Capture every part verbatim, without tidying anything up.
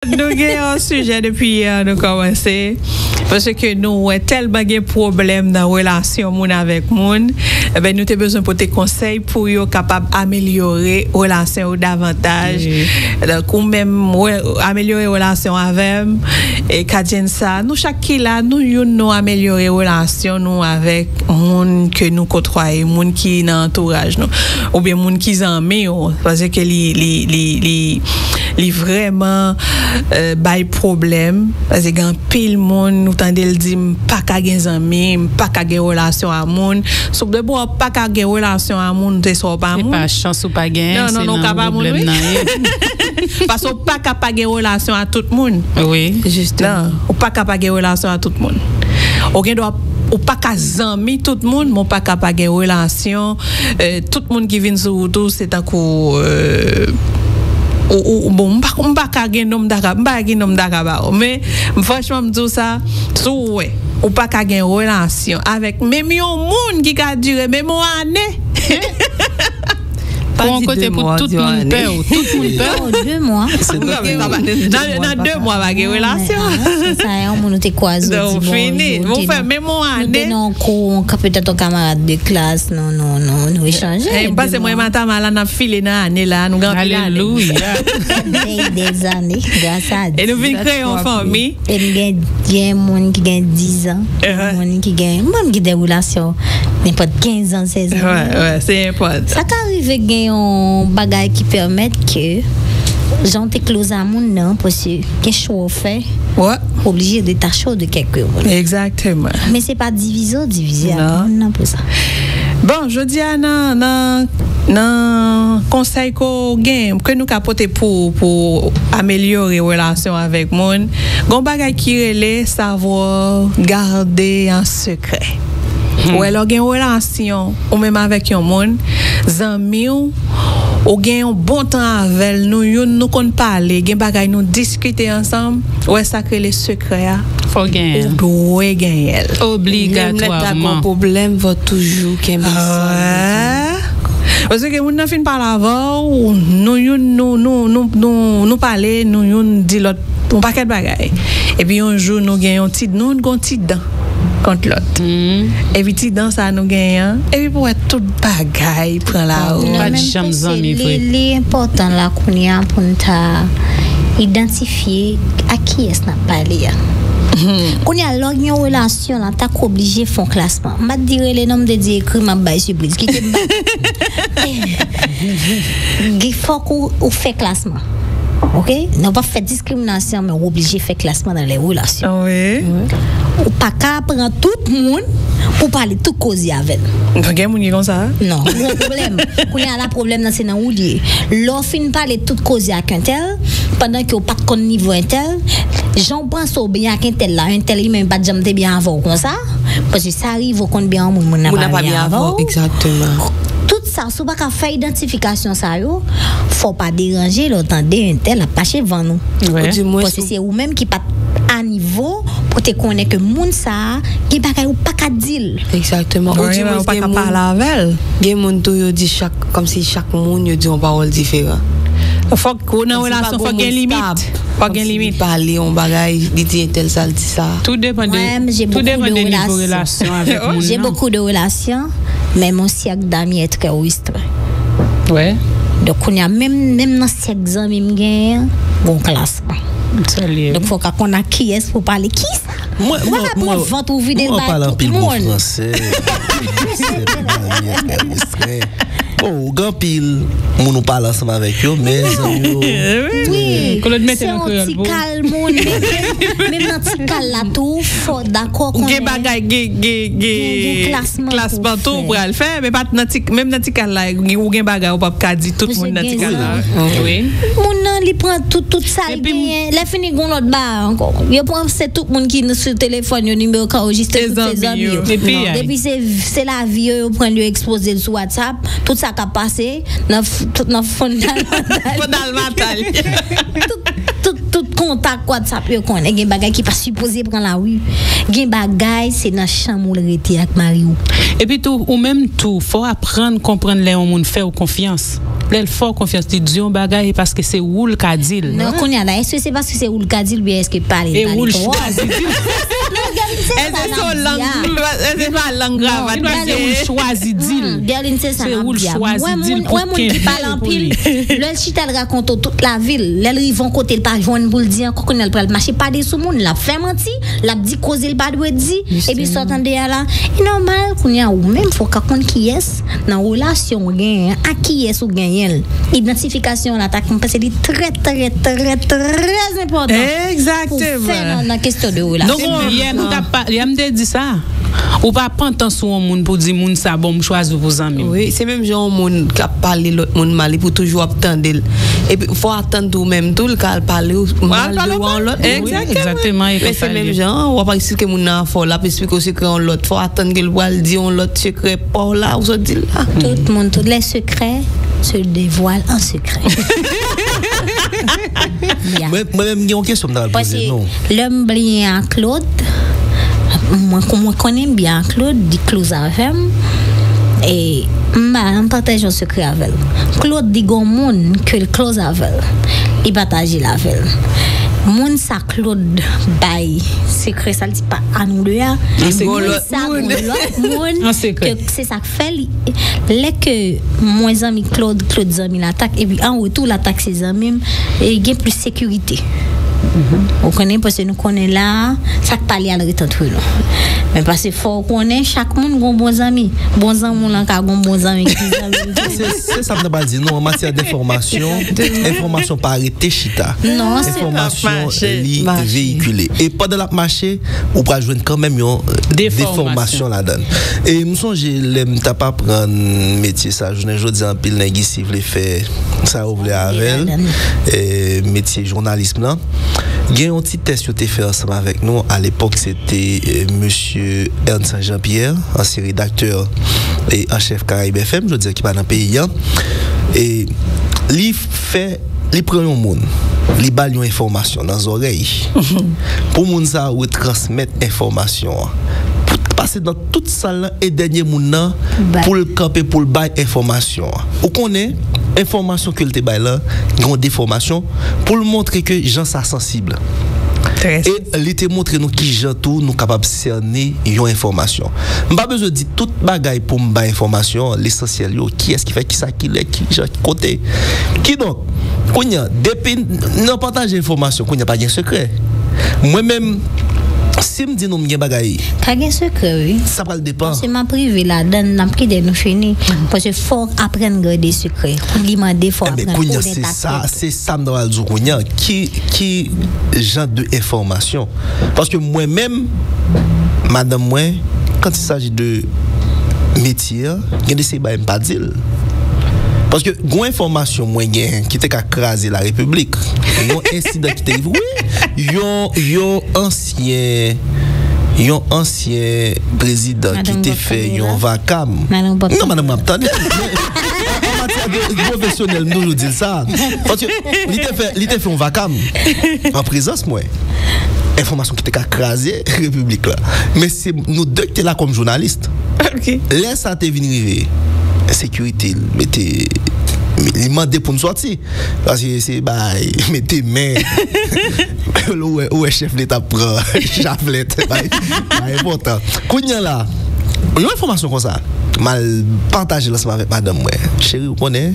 Nou gen yon sijè depi yè nou kòmanse. Paske nou wè tèlman gen pwoblèm nan relasyon moun avèk moun, enben, nou te bezwen pote konsèy pou yo kapab amelyore relasyon yo davantaj. Wi. Donk, ou menm, wè, amelyore relasyon avè m, e Kadjensa, nou chak ki la, nou youn nou amelyore relasyon nou avèk moun ke nou kotwaye, moun ki nan antouraj nou, oubyen moun ki zanmi w, paske li, li, li, li, li vrèman, euh, bay pwoblèm, paske gen anpil moun, ou tande l di, "M pa ka gen zanmi, m pa ka gen relasyon a moun." Sou de bò, w pa ka gen relasyon a moun, se sa w pa moun. Se pa chans ou pa gen, non, non, se non, ou nan ka pa moun, pwoblèm wi. Nan ye. Paske w pa ka pa gen relasyon a tout moun. Wi. Jisteman. Non, ou pa ka pa gen relasyon a tout moun. Ou gen dwa, ou pa ka zanmi tout moun, men w pa ka pa gen relasyon. Eh, tout moun ki vin sou wout ou, se tankou, eh, ou, ou, bon, m pa, m pa ka gen non m ta ka, m pa gen non m ta ka ba ou. Men, franchman, m di w sa, si w wè, ou pa ka gen relasyon avèk menm yon moun ki ka dire menm yon ane. Pou yon kote pou tout moun pè w, tout moun pè w. Oh, de mwa. Nan, nan de mwa, pa gen relasyon. Sa, sa, yon moun ou te kwaze, ou di bonjou, ou te fè menm yon ane. Nou te nan yon kou, petèt yon kamarad de klas, nou, nou, nou, nou echanje. Eh, m panse mwen, Matama la, n ap file nan ane la, nou gen anpil ane. Alelouya. Dèy dèzane, gras a Dye. E nou vin kreye yon fanmi. E m gen, gen moun ki gen diz an, gen moun ki gen, mwen m gen de relasyon nenpòt kenz an, sèz an. Wè, wè, se enpòtan. Sa ka rive gen yon bagay ki pèmèt ke jan w te close a moun nan, paske gen chwa w fè, wè, ou oblije detache w de kèk moun. Egzakteman. Men se pa divize w divize ak moun nan pou sa. Bon, jodi a nan, nan, nan konsèy ke w gen, ke nou ka pote pou, pou amelyore relasyon avèk moun, gon bagay ki rele savoir garder un secret. Ou wè, lè w gen relasyon, ou menm avèk yon moun, zanmi w, ou gen yon bon tan avè l, nou youn, nou konn pale, gen bagay nou diskite ansanm, ou wè sa k rele sekrè a, fò w genyen l. Ou dwe genyen l. Menm lè ta gon pwoblèm, fò toujou kenbe sa. Paske moun nan fin pale avè w, nou youn, nou, nou, nou, nou, nou pale, nou youn di lòt yon pakèt bagay. Epi yon jou, nou gen yon ti, nou gon ti dan kont lòt. Epi ti dan sa nou genyen an, epi pou wè tout bagay pran lawòl. Nou menm panse li, li enpòtan la kounye a pou n ta idantifye ak kiyès n ap pale a. Kounye a, lè w gen yon relasyon la, ta k oblije fè yon klasman. M pa t di rele non, m te di ekri, m ap bay sipriz. Kite m bay. Gen fòk ou, ou fè klasman. Oke? Nou p ap fè diskriminasyon, men w oblije fè klasman nan lè relasyon. Wi. Ou pa ka pran tout moun pou pale tout koze avè l. Gen moun ki konsa? Non, gwo pwoblèm. Kounye a la, pwoblèm nan se nan ou l ye. Lè w fin pale tout koze ak entèl, pandan ke w pa t konn nivo entèl, jan w panse w byen ak entèl la, entèl li menm pa t janm te byen avè w konsa, paske sa rive w konn byen yon moun, moun nan pa byen avè w. Egzakteman. Tout sa, si w pa ka fè idantifikasyon sa yo, fò w pa deranje lè w tande entèl ap mache van nou. Wi. Paske se ou menm ki pa t a nivo pou te konnen ke moun sa a, gen bagay ou pa ka di l. Egzakteman. Ou di mwen, ou pa ka pale avè l. Gen moun tou, yo di chak, kòmsi chak moun, yo di yon pawòl diferan. Fòk ou nan relasyon, fòk gen limit. Fòk gen limit. Li pale yon bagay, li di entèl sa, l di sa. Tout depann de, tout depann de nivo relasyon avèk moun nan. J'ai beaucoup de relations, mais mon cercle d'amis est très restreint. Wè. Donk, kounye a, menm, menm nan sèk zanmi m genyen an, gon klasman. Donk, fò w ka konn ak kiyès pou pale. Kisa? Ou pa ka pran vant ou vide l bay tout moun. Mwen, mwen, mwen pale anpil bon fransè. Sèk zanmi an trè restrè. Oh, gen anpil moun ou pale ansanm avèk yo, men zanmi yo. Wi, se yon ti kal moun. Menm nan ti kal la tou, fò w dakò konnen. Gen bagay, gen, gen, gen klasman tou ou pral fè, men pa t nan ti, menm nan ti kal la, ou gen bagay ou p ap ka di tout moun nan ti kal la. Wi. Moun nan, li pran tout, tout sa l genyen. Lè fini, gon lòt bagay ankò. Yo pran, se tout moun ki sou telefòn yo, nimewo ka anrejistre, tout se zanmi yo. Depi se, se lavi yo, yo pran l, yo ekspoze l sou WhatsApp. Tout sa k ap pase nan, tout nan fondal matal. Tout, tout, tout kontak WhatsApp yo konnen. Gen bagay ki pa sipoze pran lari. Gen bagay, se nan chanm ou l rete ak mari w. Epi tou, ou menm tou, fò w aprann konprann lè yon moun fè w konfyans. lè l fè w konfyans, li di yon bagay, e paske se ou l ka di l. Non, kounye a la, èske se paske se ou l ka di l, oubyen èske pale l pale twòp? E ou l chwazi di l. Èske se yon lang, èske se pa lang gravat? Non, se ou l chwazi di l. Derline, se sa m ap di a. Mwen, moun, mwen, moun ki pale anpil, lè l chita, l rakonte w tout lavi l, lè l rive yon kote, l pa jwenn pou l di ankò, kounye a l pral mache pale sou moun, l ap fè manti, l ap di koze l pa dwe di, epi sa w tande a la, e nòmal, kounye a ou menm, fò w ka konn kiyès nan relasyon w genyen an, ak kiyès ou genyen l. Idantifikasyon an, atak, mwen panse li trè, trè, trè, trè enpòtan pou w fè nan, nan kesyon de relasyon. Donk, yè m t ap pa-, yè m te di sa. Ou pa pantan sou yon moun pou di moun sa bon, m chwazi w pou zanmi m. Wi, se menm jan yon moun k ap pale lòt moun mal, li pou toujou ap tande l. Epi fò w atann tou menm tou, l ka al pale w mal de yon lòt moun. Egzakteman. Egzakteman, e konsa l ye. Men se menm jan, w ap eksplike moun nan afè w, l ap eksplike w sekrè yon lòt, fò w atann ke l pral di yon lòt sekrè pa w la, ou sot di l la. Tout moun, tous les secrets se dévoilent en secret. Mwen, mwen menm, gen yon kesyon m ta pral poze nou. Paske lè m byen ak Claude, mwen, mwen konnen m byen ak Claude, li close avè m, e m ba, m pataje yon sekrè avè l. Claude di gon moun ke l close avè l, li pataje l avè l. Moun sa Claude bay sekrè sa, l di pa a nou de a. Moun sa gon lòt moun ke se sa k fè li, lè ke mwen zanmi Claude, Claude zanmi Latak, epi an retou Latak se zanmi m, e gen plis sekirite. Ou konnen, paske nou konnen la, sa k pale a l ret antre nou. Men paske fò w konnen, chak moun gon bon zanmi. Bon zanmi w lan ka gon bon zanmi ki zanmi l tou. Se, se sa m ta pral di nou, an matyè d enfòmasyon, enfòmasyon pa rete chita. Non, se pa. Enfòmasyon, li veyikile. E pandan l ap mache, ou pral jwenn kanmenm yon defòmasyon ladan l. E m sonje lè m t ap aprann metye sa, jounen jodi a, anpil nèg isi vle fè sa yo vle avè l, e, metye jounalis lan. Gen yon ti tès yo te fè ansanm avèk nou. Alepòk, se te, e, mesye Ernst Jean-Pierre, ansyen redaktè e an chèf Caraïbes F M, jodi a ki pa nan peyi a. E li fè, li pran yon moun, li ba l yon enfòmasyon nan zòrèy. Pou moun sa a retransmèt enfòmasyon an. Pou pase nan tout sal lan e dènye moun nan pou l kanpe, pou l bay enfòmasyon an. Ou konnen, enfòmasyon ke l te bay lan, gen yon defòmasyon pou l montre ke jan sa sansib. E li te montre nou ki jan tou nou kapab sène yon enfòmasyon. M pa bezwen di tout bagay pou m bay enfòmasyon an, lesansyèl yo, kiyès ki fè kisa, kilè, ki jan, ki kote. Kidonk, kounye a, depi nan pataje enfòmasyon, kounye a pa gen sekrè. Mwen menm, si m di nou m gen bagay, pa gen sekrè, wi. Sa pral depan. Paske m ap rive ladan l, n ap kite nou fini. Paske fò w aprann gade sekrè. Li mande fò w aprann onèt ak tèt ou. Se sa m ta pral di w kounye a. Ki, ki jan de enfòmasyon? Paske mwen menm, madanm mwen, quand il s'agit de metye a, gen de seri bagay m pa di l. Paske gon enfòmasyon mwen gen ki te ka kraze la repiblik. Yon ensidan ki te rive, wi, yon, yon ansyen, yon ansyen prezidan ki te fè yon vakam. Non, madanm mwen ap tande. An matyè de pwofesyonèl, m toujou di l sa. Paske li te fè, li te fè yon vakam an prezans mwen. Enfòmasyon ki te ka kraze repiblik la. Men se nou de ki te la kòm jounalis. Lè sa te vin rive, sekirite, l mete, li mande pou n sòti. Paske se bay, mete men. Ou wè, ou wè chèf leta pran chavlèt. Bay, bay enpòtan. Kounye a la, yon enfòmasyon konsa, m al pataje l ansanm avèk madanm mwen. Cheri, ou konnen,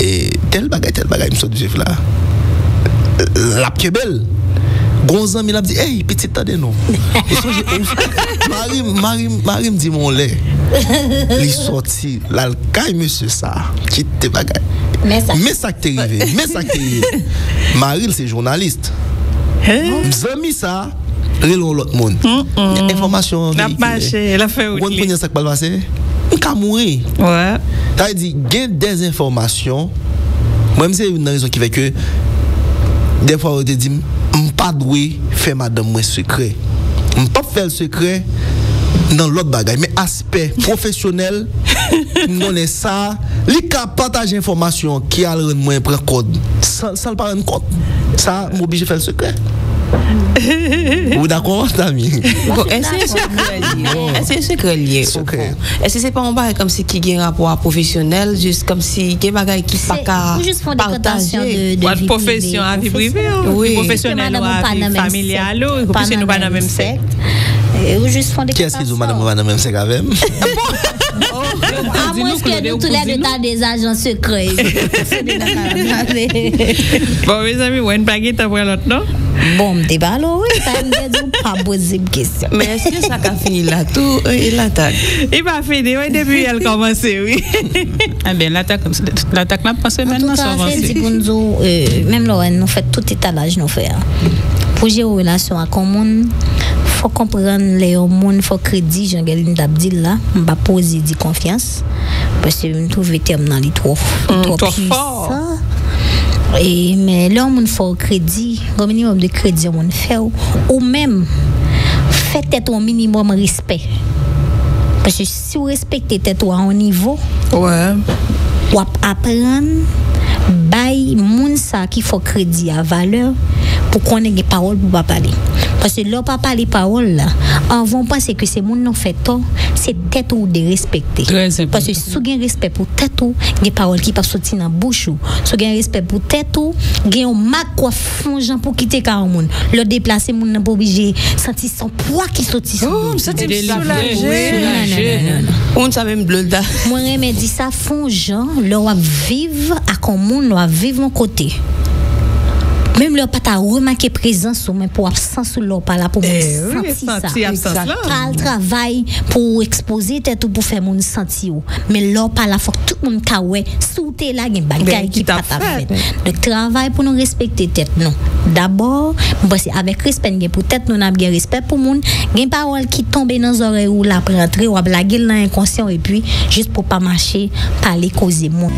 e tèl bagay, tèl bagay, m sot viv la. L ap kenbe l. Gon zanmi l ap di, "Ey, pitit, tande non." Ou sonje, ou, mari m, mari m, mari m di m yon lè. Li sòti, l al kay mesye sa. Kite bagay. Men sa k te rive, men sa k te rive. Mari l se jounalis. Zanmi sa rele yon lòt moun. Enfòmasyon an veyikile. L ap mache, l ap fè wout li. Ou konn kounye a sa k pral pase? M ka mouri. Sa vle di, gen dezenfòmasyon. Mwen, m se youn nan rezon ki fè ke dèfwa yo te di m, m pa dwe fè madanm mwen sekrè. M p ap fè l sekrè nan lòt bagay. Men aspè pwofesyonèl, m konnen sa, li ka pataje enfòmasyon ki al rann mwen pran kòd san, san l pa rann kont. Sa, m oblije fè l sekrè. Ou dakò, Tami? Bon, èske se sekrè l ye? Èske se sekrè l ye? Èske se pa yon bagay kòmsi ki gen rapò a pwofesyonèl, jis kòmsi gen bagay ki pa ka pataje? Ou jis fè yon deklantasyon de vi prive. Pwofesyon a vi prive, wi. Pwofesyonèl ou a vi familyal ou, piske nou pa nan menm sèk. Ou jis fè yon deklantasyon. Kiyès ki di w madanm ou pa nan menm sèk avè m? Amwenske nou toulède ta de ajan sekrè. Bon, mezanmi, wè n pa gen tan pran lòt non. Bon, m te pale w wi, sa m te di w pa poze m kesyon. Men èske sa ka fini la tou, latak? Li pa fini wi, depi yè l kòmanse wi. Enben, latak, latak n ap pran semèn nan, sa w panse? Antouka, se di pou n di w, menm lè w wè nou fè tout etalaj nou fè a, pou jere relasyon ak yon moun, fò w konprann lè yon moun, fò w kredi, jan Guerline t ap di l la, m pa poze di konfyans, paske m twouve tèm nan li twò, twò pwisan. E, men lè yon moun fè w kredi, gen yon minimòm de kredi yon moun fè w, ou menm, fè tèt ou yon minimòm respè. Paske si w respekte tèt ou a yon nivo, w ap aprann bay moun sa ki fè w kredi a valè pou konnen gen pawòl pou w pa pale. Paske lè w pa pale pawòl la, anvan w panse ke se moun nan w fè tò, se tèt ou w derespekte. Paske si w gen respè pou tèt ou, gen pawòl ki p ap soti nan bouch ou. Si w gen respè pou tèt ou, gen yon mak w ap fè yon jan pou kite kay yon moun. Lè w deplase, moun nan pa oblije santi se yon pwa ki soti sou do w. Oh, m santi m soulaje. Ou konn sa menm dlo l ta. Mwen renmen di sa, fè yon jan, lè w ap viv ak yon moun, lè w ap viv yon kote. Menm lè w pa ta remake prezans ou, men pou absans ou lè w pa la, pou moun santi sa. Pa al travay pou w ekspoze tèt ou, pou fè moun santi w. Men lè w pa la, fòk tout moun ka wè si w te la, gen bagay ki pa t ap fèt. Donk, travay pou nou respekte tèt nou. Dabò, m panse avèk respè n gen pou tèt nou, n ap gen respè pou moun. Gen pawòl ki tonbe nan zòrèy ou, l ap rantre, w ap lage l nan enkonsyan w, epi jis pou w pa mache pale koze moun.